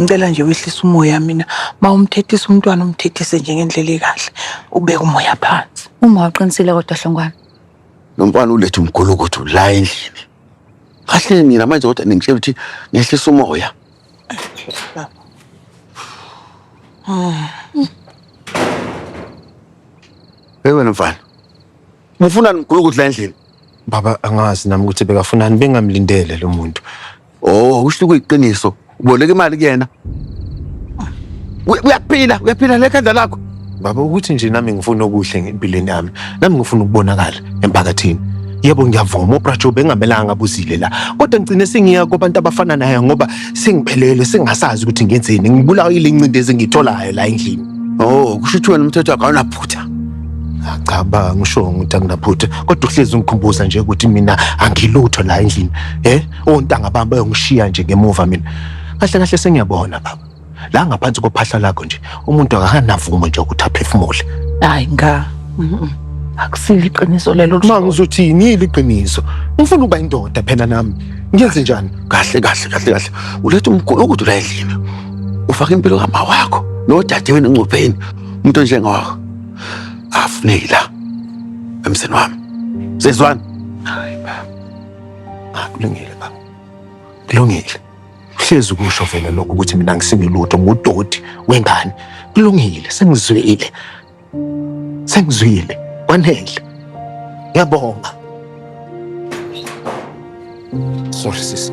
Ngicela nje wehlise umoya mina. Ma umthethisa umntwana umthethise nje ngendlela ekahle. Ubeke umoya phansi. Uma uqinisile kodwa Hlongwane. Lo mfana ulethe umgulukudu la endlini. Kahle nina manje kodwa ningitshela ukuthi ngehlisa umoya. Baba. Hey wena mfana. Ufunani umgulukudu la endlini? Baba angazi nami ukuthi bekafunani bengamlindele lo muntu. Oh, kusho kuyiqiniso. Uboleka imali kuyena. Uyaphila, uyaphila lekhanda lakho. Baba ukuthi nje nami ngifuna okuhle empilweni yami. Nami ngifuna ukubonakala emphakathini. Yebo ngiyavuma uBrajo bengamelanga abuzile la. Kodwa ngigcine sengiya kubantu abafana naye ngoba sengiphelele sengasazi ukuthi ngenzeni. Ngibulawa ile ncindezi engiyitholayo la endlini. Oh, kusho ukuthi wena umthetho wakho awunaphutha. Cha ba ngisho ukuthi anginaphutha kodwa uhlezi ungikhumbuza nje ukuthi mina angilutho la endlini. Eh, ontanga bami bayongishiya nje ngemuva mina. Kahle kahle sengiyabona baba. La ngaphansi kophahla lakho nje umuntu akanavumo nje ukuthi aphefumule. Hayi nga. Akusilo iqiniso lelo. Ma ngizothini yini iqiniso? Ngifuna ukuba indoda phela nami. Ngenze njani? Kahle kahle kahle kahle. Uletha umgulukudu la endlini. Ufaka impilo kama wakho nodadewenu engcupheni. Umuntu onjengowakho afuneki la emzini wami. Sizwana? Hayi baba. Ah, kulungile baba. Kulungile. Hlezi ukusho vele lokho ukuthi mina ngisingilutho ngudoti wengane. Kulungile, sengizwile. Sengizwile. Kwanele. Ngiyabonga. Sorry sis.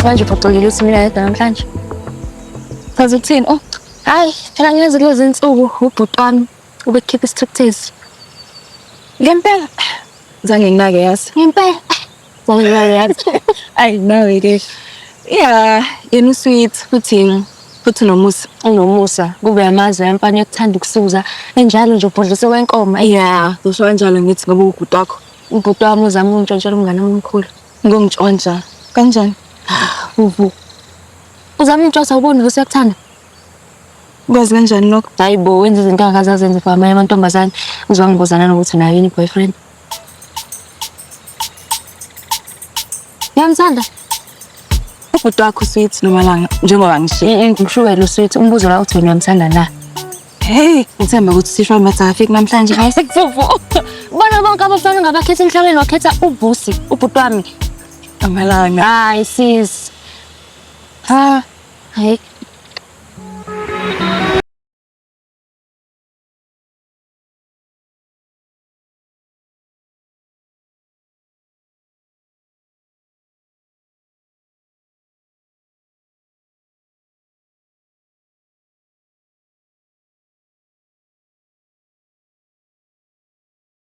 Manje uphoxekile ukuthi mina yedwa namhlanje. Chaza ukuthini? Oh, hayi, phela ngiyazi kulezi nsuku ubhuti wami ubekhipha isithukuthezi. Ngempela zange nginake yazi. Ngempela. Zange nginake yazi. Ayi nawe ke. Yeah, yena usweet futhi futhi unomusa. Unomusa, kube amazi yamfana uyakuthanda ukusuza. Enjalo nje ubhodlise wenkomo. Yeah, usho kanjalo ngithi ngoba ubhuti wakho. Ubhuti wami uzama ukuntshontshela umngane wami omkhulu. Ngongitshontsha. Kanjani? Uvu. Uzama ukungitshontsha awuboni ukuthi uyakuthanda? Ukwazi kanjani lokho? Hayi bo, wenza izinto angakaze azenze for amanye amantombazane. Uzongibuza nanokuthi unayo yini i-boyfriend. Uyamthanda? Ubhuti wakho sweet Nomalanga njengoba ngisho. Ngisho usweet umbuzo la uthi wena uyamthanda na? Hey, ngithemba ukuthi sisho amathi akafiki namhlanje. Hayi sekuvuvu. Bona bonke abafana ngabakhetha emhlabeni wakhetha uVusi, ubhuti wami. Nomalanga. Hayi sis. Ha, Hayi.